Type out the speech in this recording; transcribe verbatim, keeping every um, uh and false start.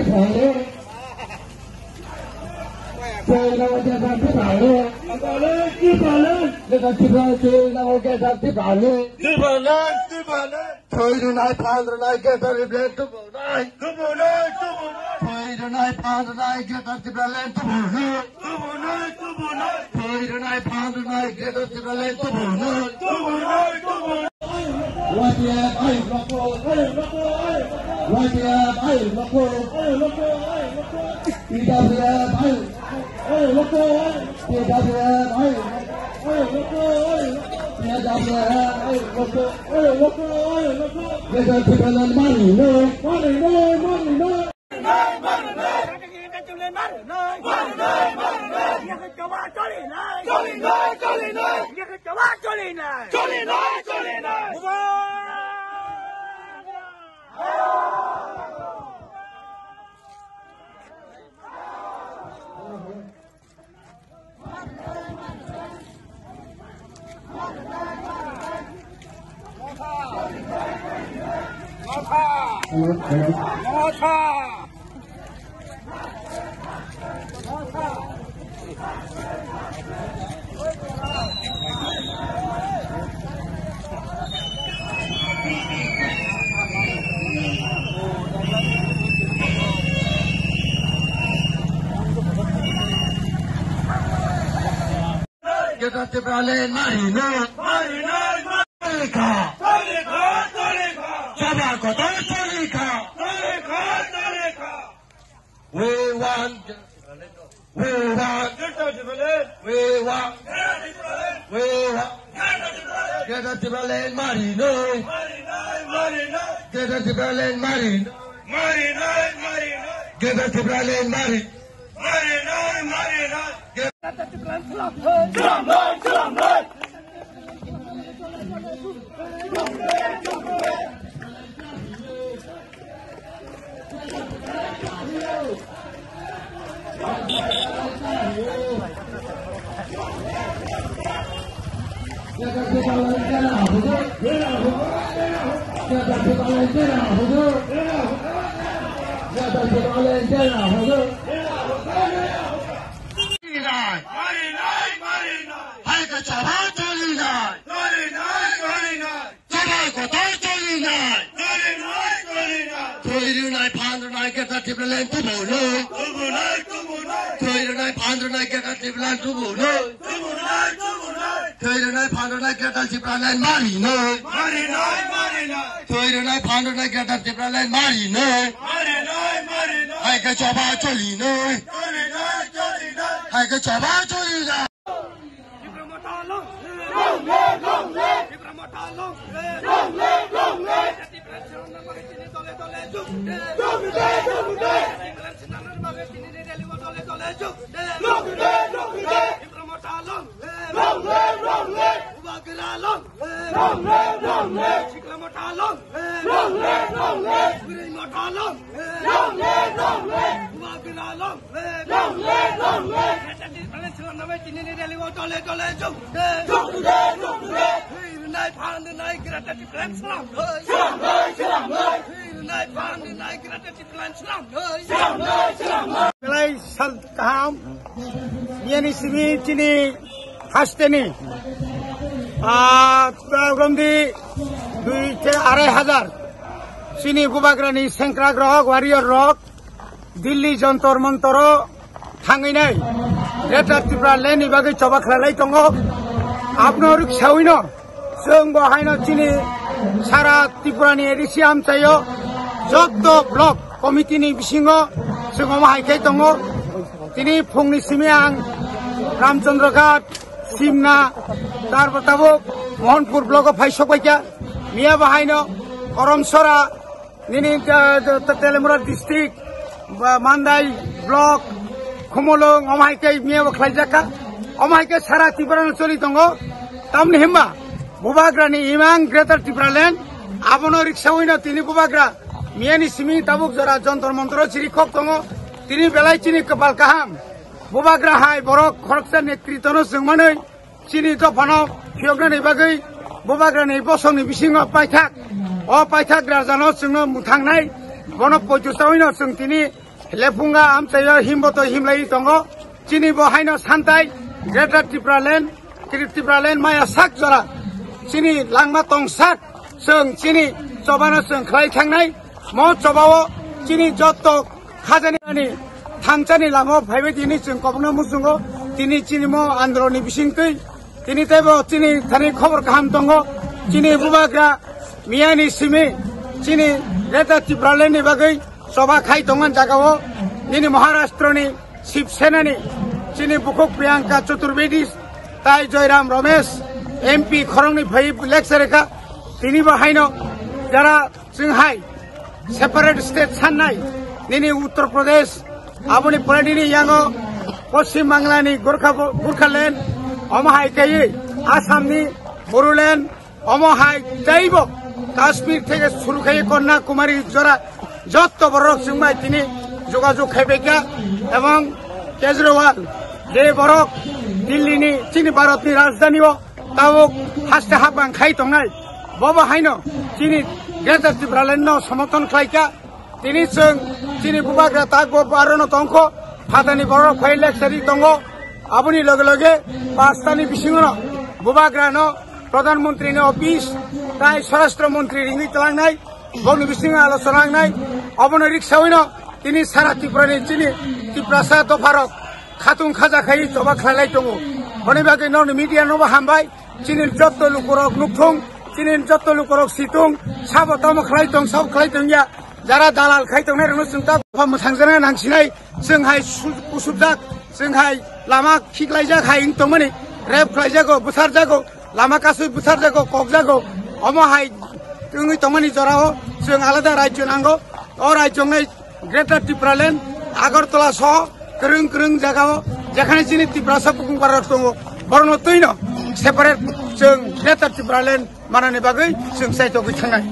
Tipraland. Choi na Greater Tipraland. Greater Tipraland. Choi na Greater Tipraland. Tipraland, Tipraland. Thoi rwnai, phan rwnai, Greater Tipraland tubunai. Tubunai, tubunai. Thoi rwnai, phan rwnai, Greater Tipraland tubunai. Tubunai, tubunai. Thoi rwnai, phan rwnai, Greater Tipraland tubunai. Tubunai, tubunai. Y T F ayuk rokho. Ayuk rokho, ayuk rokho. Y T F ayuk rokho. Ayuk rokho, ayuk rokho. T W F ayuk. Ayuk rokho, ayuk rokho. T W F ayuk. Ayuk rokho, ayuk rokho. T W F ayuk rokho. Ayuk rokho, ayuk rokho. Greater Tipraland marinai. Marinai, marinai. Greater Tipraland marinai. Marinai, marinai. Choli kha. Choli kha, choli kha. Choba kotor choli kha. Choli kha, choli kha. We want, we want, Greater Tipraland. We want, Greater Tipraland. We want, Greater Tipraland. Greater Tipraland marinai. Marinai, marinai. Greater Tipraland marinai. Marinai, marinai. Greater Tipraland marinai. Marinai, marinai. Greater Tipraland slam noi. Slam noi, slam noi. Hai khe choba choli nai. Choba kotor choli nai. Thoi rwnai phan rwnai Greater Tipraland tubunai. Thoi rwnai phan rwnai Greater Tipraland tubunai. Thoi rwnai phan rwnai Greater Tipraland marinai. Thoi rwnai phan rwnai Greater Tipraland marinai. Hai khe choba choli nai. Hai khe choba choli nai. Tipra Motha long live! Long live, long live! Tipra Motha long live! Long live, long live! Tipra Motha long live! Long live, long live! Tipra Motha long live! Tipra Motha long live! Long live, long live! Bubagra long live! Long live, long live! Sikla Motha long live! Long live, long live! Burai Motha long live! Long live, long live! Bubagra long live! Long live, long live! Greater Tipraland slam nai tini ni rally o dole dole jok de. Jok de, jok de. Thoi rwnai phan rwnai Greater Tipraland slam noi. Slam noi, slam noi. Thoi rwnai phan rwnai Greater Tipraland slam noi. Slam noi, slam noi. Belai sal kaham. Biyani simi chini hasteni. Ah, program di dui te arai hajar. Chini bubagrani sengkrak rok, warrior rok. Delhi Jantar Mantaro thangwi nai Greater Tipraland ni bagwi choba khlailai tongo. Abono rwk sawi no chwng bo haino chini Sara Tripura ni A D C amchaio jotto block committee ni bisingo chwng omo hai khe tongo. Tini phungni simi ang Ramchandra Ghat, Simna, tarbo tabuk Mohanpur block o phai sokbaikha. Miya bahaino Koromsora, nini, uh, Telemura district, ba Mandai block, Khumulwng, omo hai khe miya bo khlaijakha. Omo hai khe sara Tripura no choli tongo. Tamni himba Bubagrani imang Greater Tipraland, abono riksawi no tini Bubagra miyani simi tabuk jora Jantar Mantar o chiri khok tongo. Tini belai chini kwpal kaham. Bubagra hai borok khoroksa netritono chwng manwi chini dophano phiyoknani bagwi Bubagrani bosongni bisingo paithak. O paithak rajano chwngno mwthangnai. Bono poito chawino chwng tini Lephunga amchaio himboto himlai tongo. Chini bo haino santai Greater Tipraland, Tri-, Tipraland maya sak jora. Chini langma tongsak chwng chini chobano chwng khlai thangnai. Mo chobao chini jotto khajani thangchani lama phaibai tini chwng kobokno muchungo. Tini chini mo andolonni bisingtwi Tini teibo chini thani khobor kaham tongo. Chini Bubagra miyani simi chini Greater Tipraland ni bagwi choba khai tongo jagao. Nini Maharashtra ni Shiv Sena ni chini bukhuk Priyanka Chaturvedi tai Joyram Ramesh M P khoroknwi phai lecture kha. Tini bo haino jara Chwng hai separate state sannai, nini Uttar Pradesh, aboni pore nini yango Poschim Bangla ni Gorkha, Gorkhaland, omo hai kaiwi Assam ni Bodoland, omo hai teibo Kashmir theke suru khai Kanyakumari jora jotto borok chwng bai tini jogajog khai bai kha, ebong Kejriwal je borok Delhi ni chini Bharat ni rajdhani o Tabuk haste habang khai tongnai. Bobo haino chini Greater Tipraland no somorthon khlai kha. Tini chwng chini Bubagra tak bo aro no tongkho. Phatani borok phai lecture tongo. Aboni loge loge pastani bisingo no Bubagra no Pradhan Mantri ni office tai Swarashtra Mantri ringwi tlangnai. Boni bisingo alochona wngnai. Obono riksawino tini sara Tripura ni chini Tiprasa dopharok khatung khaja khai choba khlailai tongo. Boni bagwi nokni media nobo hambai. Chini jotto lukurok nukthung, chini jotto lukurok situng, sabo tamo khlai tong, sabo khlai tong ya. Jara dalal khai tongnai rokno chwng ta pha mwthangjakna nangsinai. Chwng hai su-, kusubjak, chwng hai lama khiklaijak hai wng tongmani. Rape khlaijago, bwtharjago, lama kasui bwtharjago, kokjago. Omo hai wngwi tongmani jorao chwng alada rajyo nango. O rajyo wngnai Greater Tipraland, Agartala soho kwrwng kwrwng jagao jekhane chini Tiprasa bukung barok tongo, borokno twino separate chwng Greater Tipraland manani bagwi chwng chaitogwi thangnai.